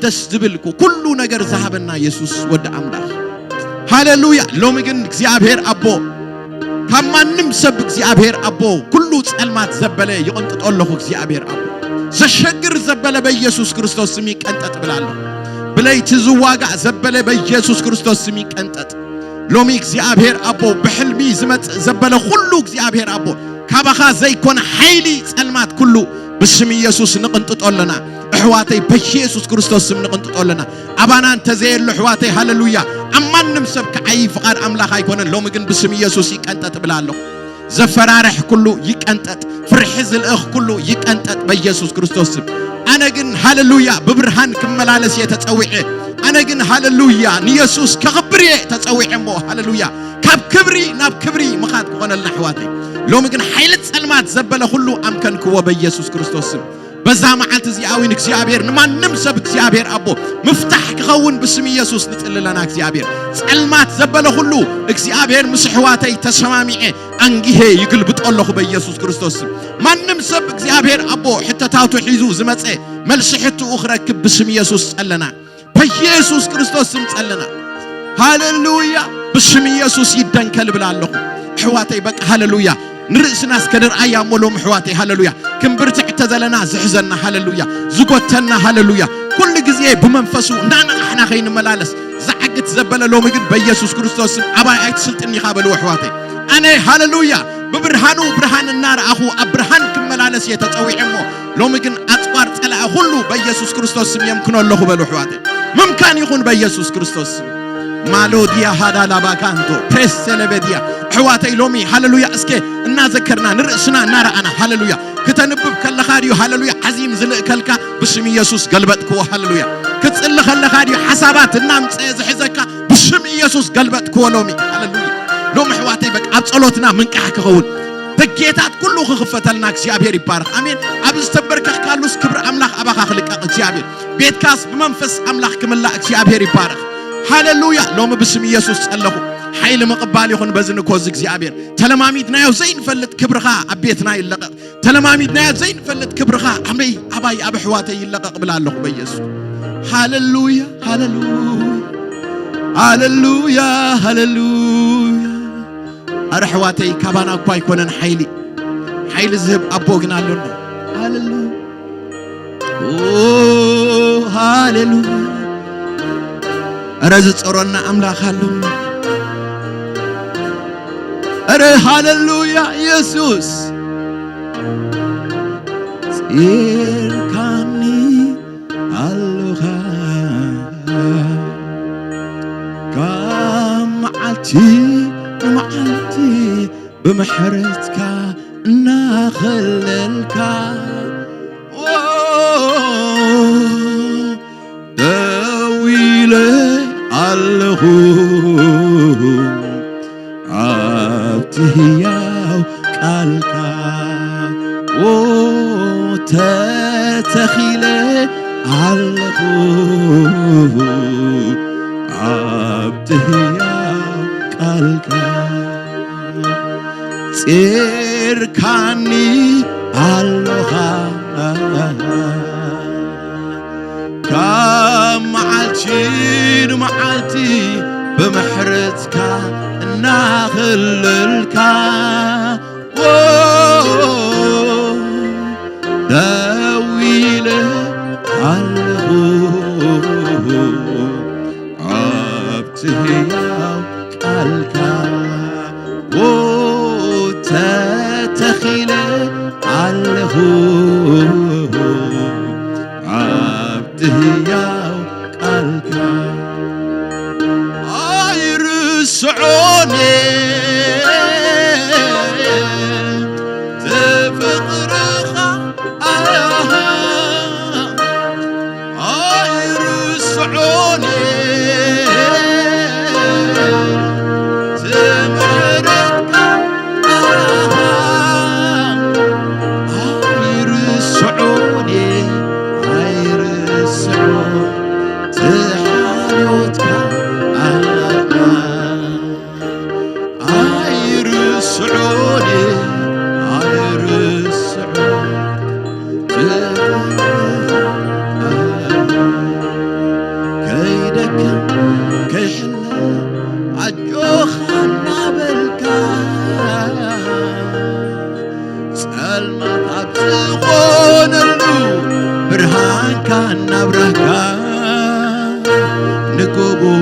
ደስ ዝብል እኮ ኩሉ ነገር ዝሃበና የሱስ ወዲ ኣምላኽ። ሃሌሉያ። ሎሚ ግን እግዚኣብሔር ኣቦ ካብ ማንም ሰብ እግዚኣብሔር ኣቦ ኩሉ ጸልማት ዘበለ ይቕንጥጦ ኣለኹ። እግዚኣብሔር ኣቦ ዘሸግር ዘበለ በኢየሱስ ክርስቶስ ስም ይቀንጠጥ ብላ ኣለኹ። ብለይቲ ዝዋጋእ ዘበለ በኢየሱስ ክርስቶስ ስም ይቀንጠጥ። ሎሚ እግዚኣብሔር ኣቦ ብሕልሚ ዝመጽእ ዘበለ ኩሉ እግዚኣብሔር ኣቦ ካባኻ ዘይኮነ ሓይሊ ጸልማት ኩሉ ብስም ኢየሱስ ንቕንጥጦ ኣለና። ኣሕዋተይ በኢየሱስ ክርስቶስ ስም ንቕንጥጦ ኣለና። ኣባና እንተዘየሎ ኣሕዋተይ ሃሌሉያ ኣብ ማንም ሰብ ክዓይ ፍቓድ ኣምላኽ ኣይኮነን። ሎሚ ግን ብስም ኢየሱስ ይቀንጠጥ ብላ ኣለኹ። ዘፈራርሕ ኩሉ ይቀንጠጥ፣ ፍርሒ ዝልእኽ ኩሉ ይቀንጠጥ በኢየሱስ ክርስቶስ ስም። ኣነ ግን ሃሌሉያ ብብርሃን ክመላለስ እየ ተጸዊዐ። ኣነ ግን ሃሌሉያ ንየሱስ ከኽብር እየ ተጸዊዐ እሞ ሃሌሉያ ካብ ክብሪ ናብ ክብሪ ምኻድ ክኾነልና ኣሕዋተይ። ሎሚ ግን ሓይሊ ጸልማት ዘበለ ኩሉ ኣምከንክዎ በኢየሱስ ክርስቶስ ስም። በዛ መዓልቲ እዚኣ እውን እግዚኣብሔር ንማንም ሰብ እግዚኣብሔር ኣቦ ምፍታሕ ክኸውን ብስም ኢየሱስ ንጽሊ ኣለና። እግዚኣብሔር ጸልማት ዘበለ ኩሉ እግዚኣብሔር ምስ ኣሕዋተይ ተሰማሚዐ ኣንጊሄ ይግልብጦ ኣለኹ በኢየሱስ ክርስቶስ ስም። ማንም ሰብ እግዚኣብሔር ኣቦ ሕተታቱ ሒዙ ዝመጸ መልሲ ሕትኡ ክረክብ ብስም ኢየሱስ ጸለና። በኢየሱስ ክርስቶስ ስም ጸለና። ሃሌሉያ ብስም ኢየሱስ ይደንከል ብላ ኣለኹ። ኣሕዋተይ በቃ ሃሌሉያ ንርእስና እስከ ንርኣያ እሞ ሎም ኣሕዋተይ ሃሌሉያ ክንብርትዕ እተዘለና ዝሕዘና ሃሌሉያ ዝጎተና ሃሌሉያ ኩሉ ግዜ ብመንፈሱ እናነቓሕና ከይንመላለስ ዝዓግት ዘበለ ሎሚ ግን በኢየሱስ ክርስቶስ ስም ኣባይ ኣይትስልጥኒ ኢኻ በልዎ ኣሕዋተይ። ኣነ ሃሌሉያ ብብርሃኑ ብርሃን እናረኣኹ ኣብ ብርሃን ክመላለስ እየ ተጸዊዐ እሞ ሎሚ ግን ኣጽዋር ጸላኢ ኩሉ በኢየሱስ ክርስቶስ ስም የምክኖ ኣለኹ በሉ ኣሕዋተይ። ምምካን ይኹን በኢየሱስ ክርስቶስ ስም። ማሎዲያ ሃዳላ ባካንቶ ፕሬስ ሴሌቤዲያ ኣሕዋተይ ሎሚ ሃሌሉያ እስከ እናዘከርና ንርእስና እናረኣና ሃሌሉያ ክተንብብ ከለኻ ድዩ ሃሌሉያ ዓዚም ዝልእከልካ ብስም ኢየሱስ ገልበጥክዎ ሃሌሉያ ክትጽሊ ከለኻ ድዩ ሓሳባት እናምጸ ዝሕዘካ ብስም ኢየሱስ ገልበጥክዎ ሎሚ ሃሌሉያ ሎም ኣሕዋተይ በቃ ኣብ ጸሎትና ምንቃሕ ክኸውን ደጌታት ኩሉ ክኽፈተልና እግዚኣብሔር ይባረኽ ኣሜን ኣብ ዝተንበርከኽካሉስ ክብሪ ኣምላኽ ኣባኻ ክልቀቕ እግዚኣብሔር ቤትካስ ብመንፈስ ኣምላኽ ክምላእ እግዚኣብሔር ይባረኽ ሃሌሉያ ሎሚ ብስም ኢየሱስ ጸለኹ ሓይሊ ምቕባል ይኹን በዚ ንኮዚ እግዚኣብሔር ተለማሚድናዮ ዘይንፈልጥ ክብርኻ ኣብ ቤትና ይለቐቕ ተለማሚድናዮ ዘይንፈልጥ ክብርኻ ኣመይ ኣባይ ኣብ ኣሕዋተይ ይለቐቕ ብላ ኣለኹ በኢየሱስ ሃሌሉያ ሃሌሉያ ሃሌሉያ ሃሌሉያ ኣረ ኣሕዋተይ ካባና እኳ ኣይኮነን ሓይሊ ሓይሊ ዝህብ ኣቦ ግን ኣሎና ሃሌሉያ ሃሌሉያ እረ ዝጸሮና ኣምላኽ ኣሎ እረ ሃሌሉያ ኢየሱስ ጺርካኒ ኣሉኻ ካብ መዓልቲ ንመዓልቲ ብምሕረትካ እናኸለልካ ደዊለ ኣለኹ ኣብቲ ህያው ቃልካ ተተኺለ ኣለኹ ኣብቲ ህያው ቃልካ ጺርካኒ ኣሎኻ ካብ መዓልቲ ንመዓልቲ ብምሕረትካ እናኸለልካ ደዊለ ኣለኹ ኣብቲ ህያው ቃልካ ተተኺለ ኣለኹ ኣብቲ ህያው ቃልካ ኣይርስዖን ፍቕርኻ ኣይርስዖን ትምሕረትካ ኣይርስዖን ኣይርስዖን ትሓልዮትካ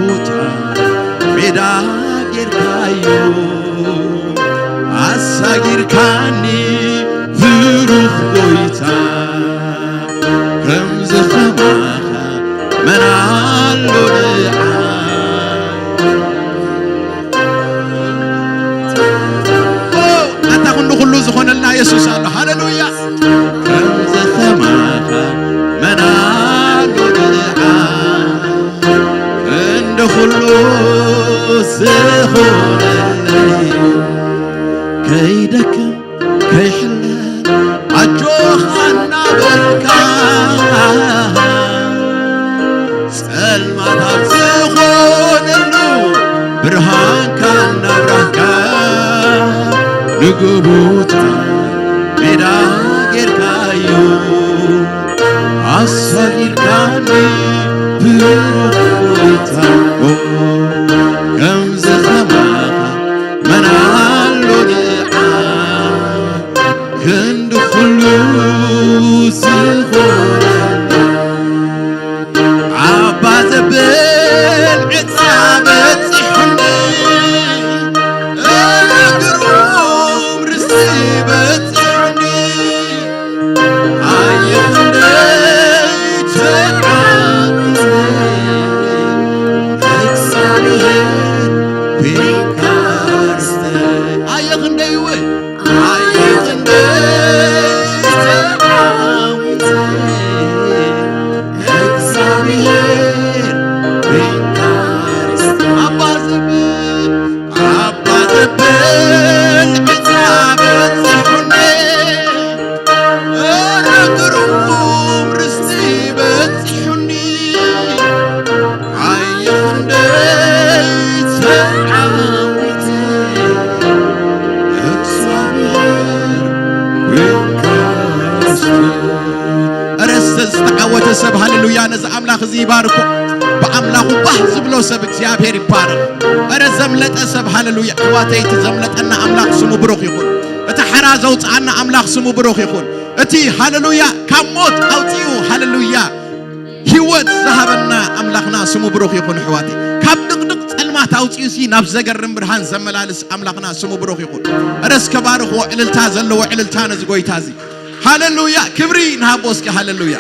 ቦታ ሜዳ ጌርካዮ ኣሳጊርካኒ ብሩኽ ጎይታ። ከምዚ ከማኻ መን ኣሎ ንዓይ? ኦ፣ ኣታ ክንዲ ኩሉ ዝኾነልና የሱስ ኣሎ። ሃሌሉያ። ከምዚ ከማኻ መን ኣሎ ንዓይ? እንደ ኩሉ ዝኾነለይ ከይደክም ከይሕለል ኣጆኻ እናበልካ ጸልማት ኣብ ዝኾነሉ ብርሃንካ እናብራህካ ንግቡታ ሜዳ ጌርካዮ ኣሳጊርካኒ ብሩኽ ጎይታ። ከምዚ ከማኻ መን ኣሎ ንዓይ? ክንዲ ኩሉ ዝኾነ ዓባ ዘብል ዕፃ በፂሑኒ፣ እረ ግሩም ርስቲ በፂሑኒ። ኣየ ክንደይ ተዓዊተ፣ እግዚኣብሔር ቤንካ ርስተይ። ኣየ ክንደይ እወ፣ ኣየ ክንደይ ተዓዊተ፣ እግዚኣብሔር ቤንካ ርስተይ። ኣባ ዘብል ኣባ ዘብል ዕፃ በፂሑኒ፣ እረ ግሩም ርስቲ በፂሑኒ። ኣየ ክንደይ ተዓዊተ፣ እግዚኣብሔር ቤንካ ርስተይ። እረ ዝተዓወተ ሰብ ሃሌሉያ ነዚ ኣምላኽ እዚ ይባርኮ። ብኣምላኹ ባህ ዝብሎ ሰብ እግዚኣብሔር ይባረኽ። እረ ዘምለጠ ሰብ ሃሌሉያ። ኣሕዋተይ እቲ ዘምለጠና ኣምላኽ ስሙ ብሩኽ ይኹን። እቲ ሓራ ዘውፅኣና ኣምላኽ ስሙ ብሩኽ ይኹን። እቲ ሃሌሉያ ካብ ሞት ኣውፂኡ ሃሌሉያ ህይወት ዝሃበና ኣምላኽና ስሙ ብሩኽ ይኹን። ኣሕዋተይ ካብ ድቕድቕ ጸልማት ኣውፂኡ ሲ ናብ ዘገርም ብርሃን ዘመላልስ ኣምላኽና ስሙ ብሩኽ ይኹን። እረ እስከ ባርኽዎ። ዕልልታ ዘለዎ ዕልልታ ነዚ ጎይታ እዚ። ሃሌሉያ ክብሪ ንሃቦ እስኪ። ሃሌሉያ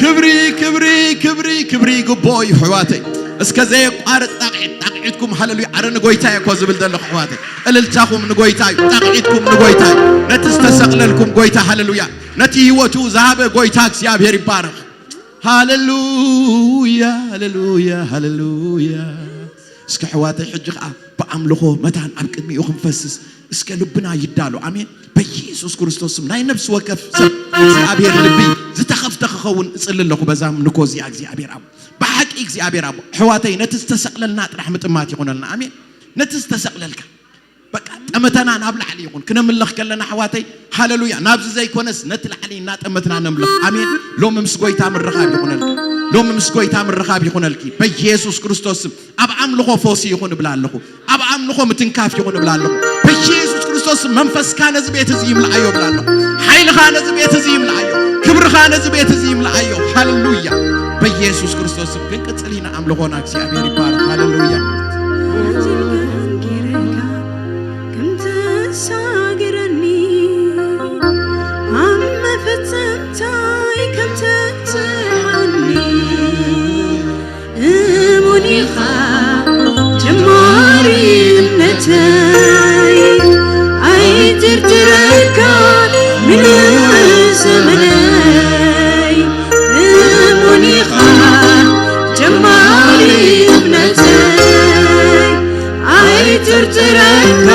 ክብሪ ክብሪ ክብሪ ክብሪ ይግብኦ እዩ ኣሕዋተይ። እስከ ዘየቋርጥ ጣቕዒት ጣቕዒትኩም ሃሌሉያ። ኣረ ንጎይታ እየ እኮ ዝብል ዘለኹ ኣሕዋተይ። እልልታኹም ንጎይታ እዩ። ጣቕዒትኩም ንጎይታ እዩ። ነቲ ዝተሰቕለልኩም ጎይታ ሃሌሉያ። ነቲ ህይወቱ ዝሃበ ጎይታ እግዚኣብሔር ይባረኽ። ሃሌሉያ ሃሌሉያ ሃሌሉያ። እስኪ ኣሕዋተይ ሕጂ ኸዓ ብኣምልኾ መታን ኣብ ቅድሚኡ ክንፈስስ እስከ ልብና ይዳሎ። ኣሜን። በኢየሱስ ክርስቶስ ስም ናይ ነፍሲ ወከፍ ሰብ እግዚኣብሔር ልቢ ዝተኸፍተ ክኸውን እጽሊ ኣለኹ። በዛ ኣምልኮ እዚኣ እግዚኣብሔር ኣብ ብሓቂ እግዚኣብሔር ኣብ ኣሕዋተይ ነቲ ዝተሰቕለልና ጥራሕ ምጥማት ይኹነልና። ኣሜን። ነቲ ዝተሰቕለልካ በቃ ጠመተና ናብ ላዕሊ ይኹን። ክነምልኽ ከለና ኣሕዋተይ ሃሌሉያ ናብዚ ዘይኮነስ ነቲ ላዕሊ እናጠመትና ነምልኽ። ኣሜን። ሎሚ ምስ ጎይታ ምርኻብ ይኹነልካ። ሎሚ ምስ ጎይታ ምርኻብ ይኹነልኪ በኢየሱስ ክርስቶስ ስም። ኣብ ኣምልኾ ፈውሲ ይኹን እብላ ኣለኹ። ኣብ ኣምልኾ ምትንካፍ ይኹን እብላ ኣለኹ። በኢየሱስ ክርስቶስ ስም መንፈስካ ነዚ ቤት እዚ ይምልኣዮ እብላ ኣለኹ። ሓይልኻ ነዚ ቤት እዚ ይምልኣዮ። ክብርኻ ነዚ ቤት እዚ ይምልኣዮ። ሃሌሉያ። በኢየሱስ ክርስቶስ ስም ክንቅጽል ኢና። ኣምልኾና እግዚኣብሔር ይባረክ። ሃሌሉያ። ተሳግረኒ ኣብ መፈጸምታይ ከም ተብጽሓኒ እሙን ኢኻ ጀማሪ እምነተይ ኣይጥርጥረካ ምሉእ ዘመነይ እሙን ኢኻ ጀማሪ እምነተይ ኣይጥርጥረካ